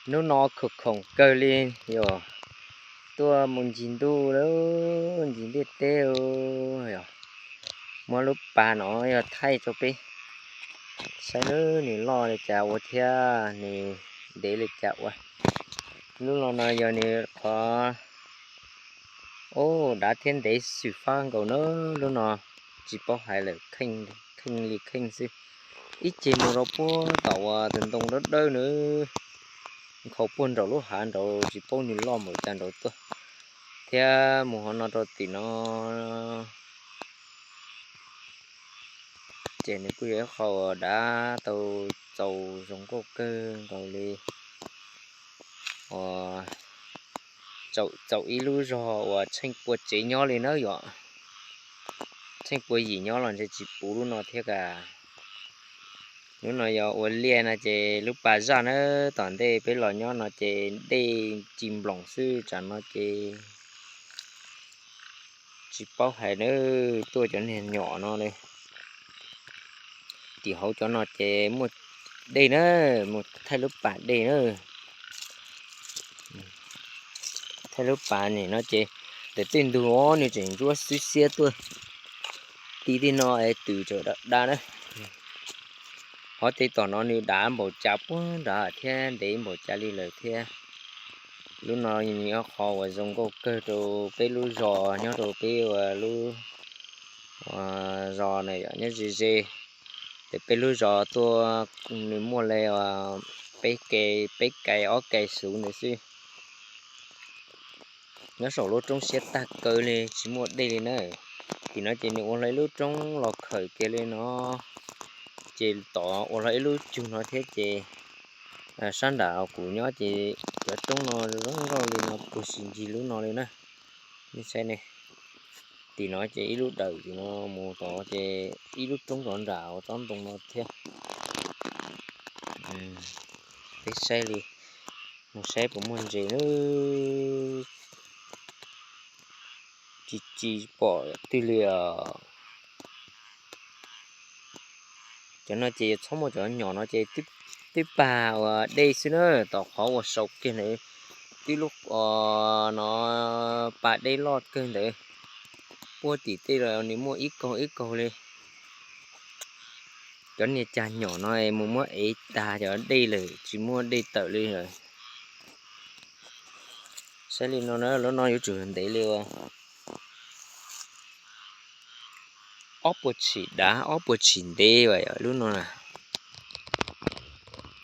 Hnub no khoom khoom kawg li, yog tuaj mus ncig ntuj lawm, ncig ntiaj teb, yog muab lub pas no yog thaij rau peb saib nws loj li cas ua thiab nws ntev li cas ua. Lub no no yog nws qhov, ub, dav thiab ntev xwm fab nkaus na. Lub no tsis paub hais lawm, kheej li kheej xwb. Ib ce mus rau puag tom uas tus ntoo dawb dawb na, nkhaus puag nraum lub hav nraud, tsis paub nws loj npaum cas nraud tuaj. Thiab mus hov no rau tim no ces nws kuj yog ib qho uas dav tau txaus zoo nkauj kawg nkaus li. Uas txaum ib lub zog uas tsheej pua tsev nyob li na yom. Tsheej pua yim nyob los ntshe tsis puv lub no thiab kas. Lub no yog ua liaj no ces lub pas zaj na, tom ntej peb los nyob no ces dej ci nploos xwb, tsam no ces tsis paub hais na, tuaj cov niag nyom no li. Tim hauv cov no ces muaj dej na, mus thaij lub pas dej na. Thaij lub pas nim no ces ntawm tej ntug os nws tseem ntsuab xwb xiab tuaj ti tej no es twm tseem da da na. Qhov tej tom no nws dav npaum cas puag nrad thiab ntev npaum cas li lawm thiab. Lub no nws yog qhov uas zoo nkauj kawg rau peb lub zos nyob rau peb ua lub zos na yom, nyob ze ze. Ces peb lub zos tuaj nws muaj li peb ke, peb ke ob ke xuv ntawd xwb. Nyob saum lub roob siab tag kawg li tsis muaj dej li na. Tim no ces nws ua hlo ib lub roob los khawm kiag li no, ces tod ua hlo ib lub cug no thiab ces sab nram kuv nyob ces cov roob no zoo nkauj li no puag si ncig lub no li na. Nej saib ne, tim no ces ib lub dawm tim no mus tod ces ib lub roob rov nram uas tsob ntoo no thiab. Peb saib li, mus saib puas muaj ntses na. Tsis tsis pom twg li os. Cov no ces txhob muaj cov nyom no ces twb pag uas dej xwb na, tom qhov uas saum kiag ntawd twb lub no pag dej loj kawg ntawd. Puag tim tej los nws muaj ib kaug ib kaug li. Cov niag cag nyom no mus muab ev tag cov dej lawm tsis muaj dej tawm li lawm. Saib li no na, lub no yuav tsum ntev li uas ob puas tshim dav ob puas tshim ntev lub no na.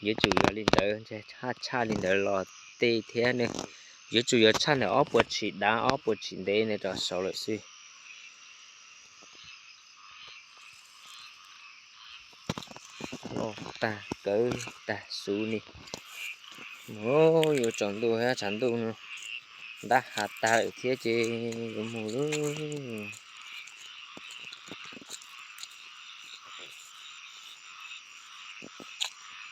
Yuav tsum yog li ntawd, tshaj tshaj li ntawd los tej thiab ne. Yuav tsum yog tshaj ntawm ob puas tshim dav ob puas tshim ntev ntawd rov saud lawm xwb. Loj tag kawg tag xuv li. Yuav tsaus ntuj thiab tshav ntuj no ntab has tag lawm thiab ces yuav mus